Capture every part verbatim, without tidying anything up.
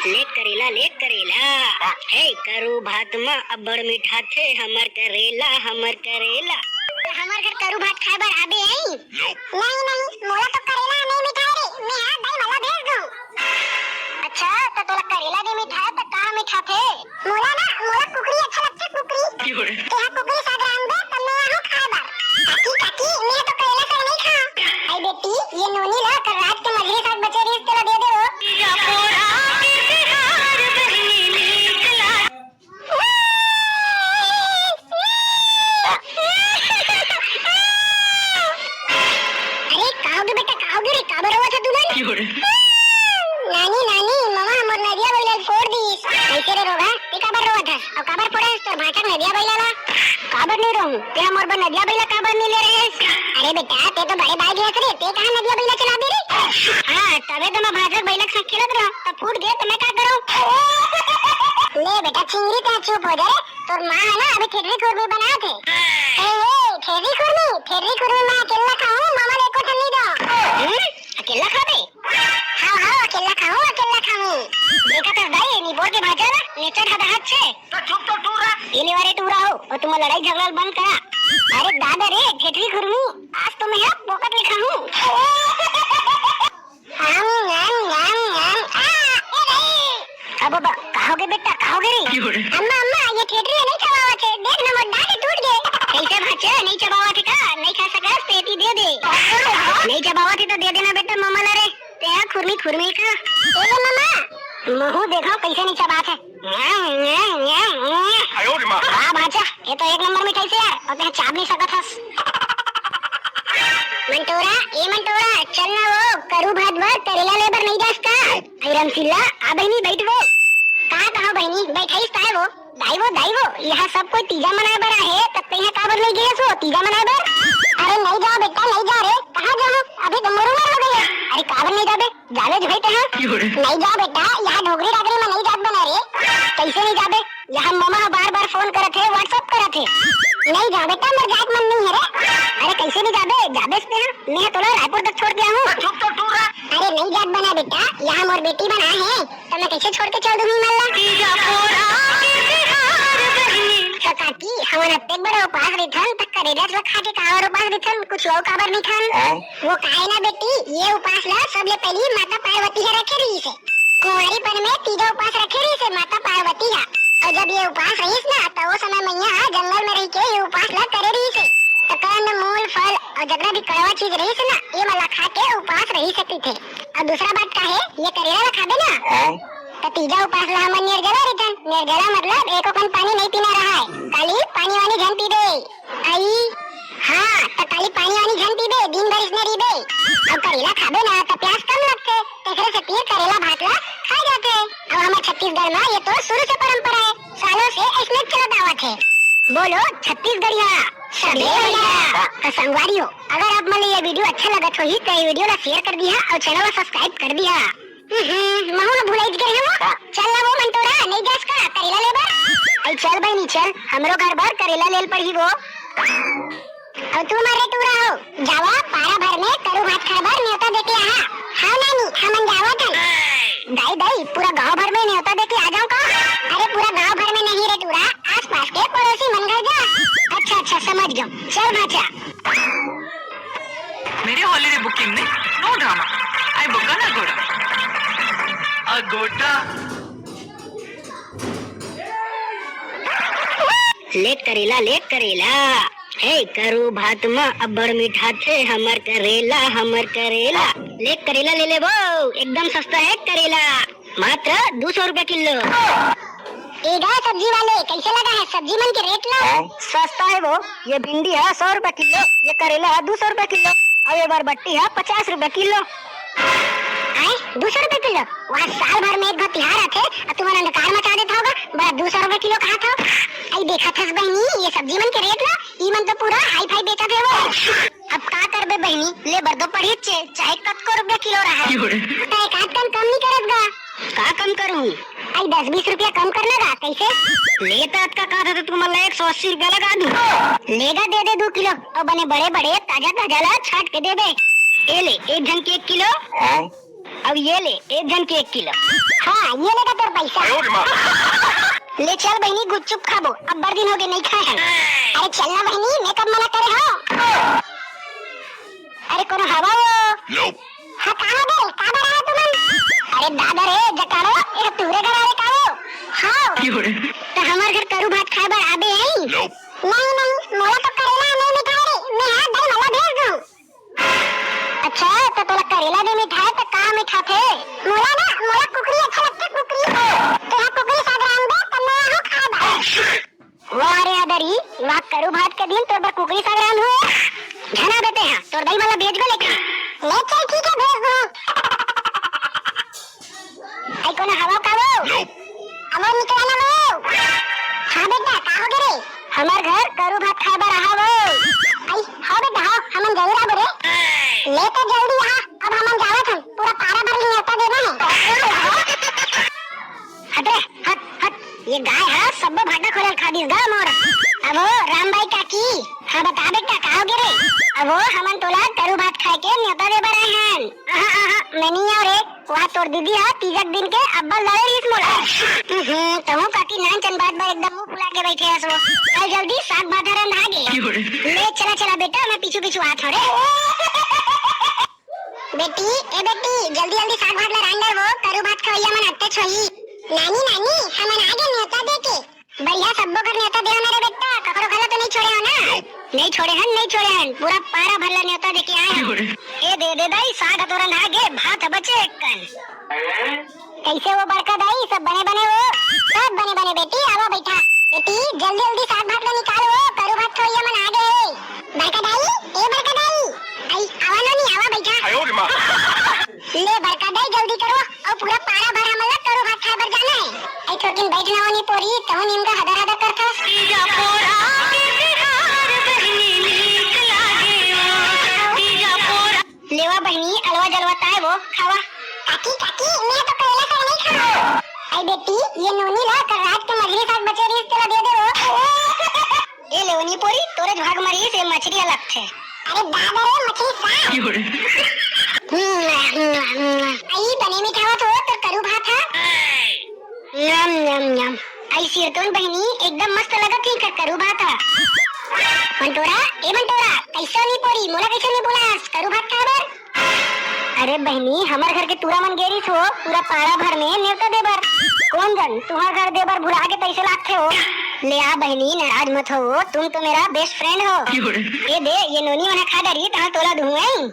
ले करेला, ले करेला। हे, करू भात म अब्बड़ मिठाथे हमर करेला, हमर करेला। हमर घर करू भात खाए बर आबे आई? नहीं, नहीं, मोला तो करेला नहीं मिठाए रे, मैं हा दई वाला भेज दूं। अच्छा, तो तोला करेला नहीं मिठाए तो का मिठाथे? मोला ना, मोला कुकरी अच्छा लगथे, कुकरी। तेहा कुकरी साग रांधबे, त मैं आहूं खाए बर। काकी, काकी, मैं तो करेला साग नहीं खांव। आई बेटी, ये नोनी ला कल रात के मछली साग बचे रहिस, तेला दे दे वो। अरे, का होगे बेटा, का होगे रे, काबर रोवत हस दुलहन? नानी, नानी, ममा हमर नदिया बइला ल फोड़ दिस। कइसे रे रोगहा, ते काबर रोवत हस? अउ काबर फोड़े हस तोर भांचक नदिया बइला ला? काबर नइ रोहूं? ते हमर बर नदिया बइला काबर नइ ले रहेस? अरे बेटा, ते तो बड़े बाइग हस रे, ते कहां नदिया बइला चलाबे रे? हां, तभे तो मैं भांचक बइला के संग खेलत रहेंव, त फूट गे त मैं का करंव? ले बेटा, चिंगरी ते चुप हो जा रे, तोर मां ह ना अभी ठेठरी खुरमी बनात हे। ए, ए, ठेठरी खुरमी, ठेठरी खुरमी मैं अकेल्ला खाहूं, ममा ल एको ठन नइ दंव। हम्म? अकेल्ला खाबे? हां, हां, अकेल्ला खाहूं, अकेल्ला खाहूं। देखत हस दाई, निपोर के भांचा ला, नेचर हदा हाथ छे। त चुप तो टूरा। ये ले वा रे टूरा हो, अउ तुमन लड़ाई झगड़ा ल बंद करा। अरे दादा रे, ठेठरी खुरमी, आज तो मैं हा पोकट ले खाहूं। आम, आम, आम, आम, आ, ए भाई। अब बा, का होगे बेटा, का होगे रे? अम्मा, अम्मा, ये ठेठरी नहीं चबावत हे, देख ना मोर दांत टूट गे। कइसे भांचा, नहीं चबावत हे का? नहीं खा सकस, पेटी दे दे। नहीं चबावत हे तो दे देना बेटा ममा ला रे। ते हा खुरमी, खुरमी खा। ए ले ममा। महूं देखंव कइसे नहीं चबात हे। वाह भांचा, ये तो एक नंबर मिठाइस यार, अउ ते चाब नइ सकत हस। मंटोरा, ए मंटोरा, चल ना वो, करू भात बर करेला ले बर नइ जास का? अरे रमसिल्ला, आ बहिनी, बइठ वो। का कहा बहिनी, बइठाइस ताय वो? दाई वो, दाई वो, इहां सब कोई तीजा मनाए बर आहे, त तेंहा काबर नइ गेस वो तीजा मनाए बर? अरे नइ जांव बेटा, नइ जांव रे, कहां जाहूं? अभी तो मोर उमर हो गई हे। अरे काबर नइ जाबे? जाबे झोई तेंहा? नइ जांव बेटा, इहां डोकरी डाकरी म नइ जात बना रे। कइसे नइ जाबे? इहां ममा ह बार-बार फोन करत हे, WhatsApp करत हे। नइ जांव बेटा, मोर जाए के मन नइ हे रे। अरे कइसे नइ जाबे? जाबेस तेंहा, मैं तोला रायपुर तक छोड़ के आहूं। चुप तो टूरा। अरे नइ जात बना बेटा, इहां मोर बेटी बना हे, त मैं कइसे छोड़ के चल दूंगी मन ला? त काकी, हमन अतेक बड़े उपास रहिथन, त करेला ल खा के का अउ उपास रहिथन, कुछ अउ काबर नइ खान? वो का हे ना बेटी, ये उपास ला सबले पहिली माता पार्वती ह रखे रहिस हे। कुंवारीपन में तीजा उपास रखे रहिस हे माता पार्वती ह। अउ जब ये उपास रहिस ना, त ओ समय मइया ह जंगल में रहि के ये उपास ला करे रहिस हे। त कंद, मूल, फल अउ जतना भी कड़वा चीज रहिस ना, ये मन ला खा के उपास रहि सकथे। अउ दूसरा बात का हे, ये करेला ला खाबे ना, त तीजा उपास ला हमन निर्जला रहिथन। निर्जला मतलब एको कन पानी नइ पीना रहय, खाली पानी वानी झन पीबे। आई, हां, त खाली पानी वानी झन पीबे, दिन भर इसने रहिबे। अउ करेला खाबे ना, त प्यास कम लगथे, तेकरे सेती करेला भात ला खाए जाथे। अउ हमर छत्तीसगढ़ म ये तो शुरू से परंपरा हे, सालों से अइसने चलत आवत हे। बोलो छत्तीसगढ़िया, सबले बढ़िया। त संगवारी हो, अगर आप मन ल ये video अच्छा लगत होही, त ये video ला share कर दिहा अउ channel ला subscribe कर दिहा। हम्म, महू ल भुलाइच गे हे वो। चल ना वो मंटोरा, नइ जास का करेला ले बर? अई चल बहिनी चल, हमरो घर बर करेला ले ल पड़ही वो। अउ तुमन रे टूरा हो, जावा पारा भर में करू भात खाए बर नेवता दे के आहा। हां नानी, हमन जावत हन। दाई, दाई, पूरा गांव भर में नेवता दे के आ जांव का? अरे पूरा गांव भर में नहीं रे टूरा, आसपास के पड़ोसी मन घर जा। अच्छा, अच्छा, समझ गेंव। चल भांचा। मेरे holiday booking में no drama। I book an Agoda। Agoda। ले करेला, ले करेला। हे करू भात म अब्बड़ मिठाथे हमर करेला, हमर करेला। ले करेला ले ले वो, एकदम सस्ता हे करेला। मात्र दू सौ रुपया किलो। ए गा सब्जी वाले, कइसे लगा हे सब्जी मन के रेट ला? सस्ता हे वो, ये भिंडी हे सौ रुपया किलो, ये करेला हे दू सौ रुपया किलो, अउ ये बरबट्टी हे पचास रुपया किलो। आय, दू सौ रुपया किलो? वहाँ साल भर में एक घो तिहार आथे, अउ तुमन अंधकार मचा देत हव गा, बड़ा दू सौ रुपया किलो कहत हव। अई देखत हस बहिनी, ये सब्जी मन के रेट ला, ई मन तो पूरा हाई फाई बेचत हे वो। अब का करबे बहिनी, ले बर तो पड़ही चे, चाहे कतको रुपया किलो रहा। त एक आध कन कम नहीं करत गा? का कम करूँ? अई दस बीस रुपया कम कर ना गा, कइसे? ले त अतका कहत हव त तुमन ला एक सौ अस्सी रुपया लगा दूँ। ले गा दे दे दू किलो, अउ बने बड़े बड़े ताजा ताजा ला छाट के दे दे। ए ले, एक झन के एक किलो। अब ये ले, एक झन के एक किलो। हाँ, ये ले गा तोर पैसा। ले चल बहिनी, गुपचुप खाबो, अब्बड़ दिन होगे नहीं खाए हन। अरे चल ना बहिनी, मैं कब मना करे हँव? अरे कोनो हवा वो? हाँ, कहाँ बे? का बर आए तुमन? अरे दादा रे, जकारो, ये तुरे घर आए का वो? हाँ। तो हमार घर करू भात खाए बर आबे आई? नहीं, नहीं, मोला तो करेला नहीं मिठाए रे, मैं हाँ दही वाला भेज दूँ। अच्छा, तो तोला करेला नहीं मिठाए, तो का मिठाथे? मोला ना, मोला कुकरी अच्छा लगथे, कुकरी। तो यहाँ कुकरी साग रांध दे, तो मैं आऊँ खाए बर। वाह रे अदरी, वाह, करू भात के दिन तोर बर कुकरी साग रांधहूँ। झन आ बेटे, हाँ, तोर दई वाला भेजबे लेकिन। ले चल, ठीक है, भेज दूँ। आई कोनो हवा का वो? अमर निकला ना वो। हाँ बेटा, का होगे रे? हमार घर करू भात खाए बर आहा वो। आई, हाँ बेटा, हाँ, हमन जरूर आबो रे। ले तो जल्दी आ, अब हमन जावत हन, पूरा पारा भर ले नेवता देना है। हट रे, हट, हट। ये गाय ह सब्बो भाटा खोलल खा दिस गा मोर। अबो रामबाई काकी, हाँ बता बेटा, का होगे रे? अबो हमन तोला करू भात खाए के नेवता दे बर आए हन। आहा, आहा, मैं नहीं आव रे। वहाँ तोर दीदी ह तीजक दिन के अब्बल लड़े रहिस मोला। हम्म, तहूँ काकी नानचन बात बर एकदम मुँह फुला के बैठे हस वो। चल जल्दी साग भात रंधा गे। ले चला, चला बेटा, मैं पीछू पीछू आत हूँ रे। बेटी, ए बेटी, जल्दी जल्दी साग भात ला रांध डर वो, करू भात खवैया मन अत्ते छोही। नानी, नानी, हमन आगे नेवता दे के। बढ़िया सब्बो घर नेवता देहो ना रे बेटा, ककरो घला तो नहीं छोड़े हो ना? नहीं छोड़े हन, नहीं छोड़े हन, पूरा पारा भर ला नेवता दे के आए हन। ए दे दे दाई, साग ह तो रंधा गे, भात ह बचे एक कन। कैसे वो बड़का दाई, सब बने बने वो? सब बने बने बेटी, आवा बैठा। बेटी, जल्दी जल्दी साग भात ला निकाल वो, करू भात खवैया मन आ गे। बड़का दाई, ए बड़का दाई, आई, आवा नोनी, आवा बैठा। ले बड़का दाई, जल्दी करो, अउ पूरा पारा भर हमन ला करू भात खाए बर जाना है। आई थोकिन बैठ ना नोनी पोरी, तहूँ नीम का हदर हदर करथस। तीजा पोरा के तिहार बहिनी नीक लागे ओ, तीजा पोरा। लेवा बहिनी, अलवा जलवा ताय वो, खावा। काकी, काकी, मैं तो करेला साग नहीं खाऊं। आई बेटी, ये नोनी ला कल रात के मछली साग बचे रहिस, तेला दे दे वो। ए लेवनी पोरी, तोरे भाग म रहिस, ये मछली अलग थे। अरे दादा रे, मछली साग। आई बने मिठावत हो, तोर करू भात हा। नम, नम, नम। आई सिरतोन बहिनी, एकदम मस्त लगत ही कर करू भात हा। मंटोरा, ए मंटोरा, कैसे नहीं पोरी, मोला कैसे नहीं बोलास, करू भात खाए बर? अरे बहिनी, हमर घर के टूरा मन गे रिहिस हो, पूरा पारा भर में नेवता दे बर। कोन जन, तुंहर घर दे बर भुला गे तइसे लागथे हो। ले आ बहिनी, नाराज मत हो, तुम तो मेरा best friend हो। ए दे, ये नोनी मन खा डरी, तहाँ तोला दुहूँ।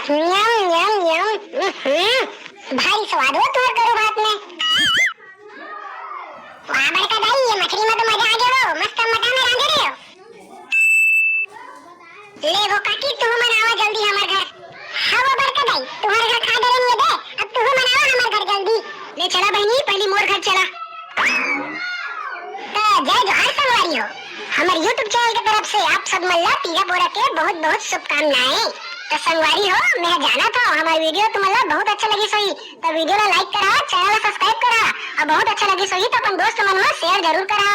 यम, यम, यम। उहुं। भारी स्वाद हो तुंहर करू भात में। वाह बड़का दाई, ये मछली में तो मजा आ गया हो, मस्त मजा में रांधे रहे हो। ले वो काकी, तुहू मन आवा जल्दी हमर घर। हाँ वो बड़का दाई, तुंहर घर खा डरे नहीं दे, अब तुहू मन आवा हमर घर जल्दी। ले चला बहिनी, पहली मोर घर चला। त जय जोहार संगवारी हो, हमर YouTube channel के तरफ से आप सब मन ला तीजा पोरा के बहुत बहुत शुभकामनाएं। त संगवारी हो, मैं जानत हव हमर video तुमन ला बहुत अच्छा लगिस होही, त video ला like करा, channel ला subscribe करा, अउ बहुत अच्छा लगिस होही त अपन दोस्त मन ला share जरूर करा।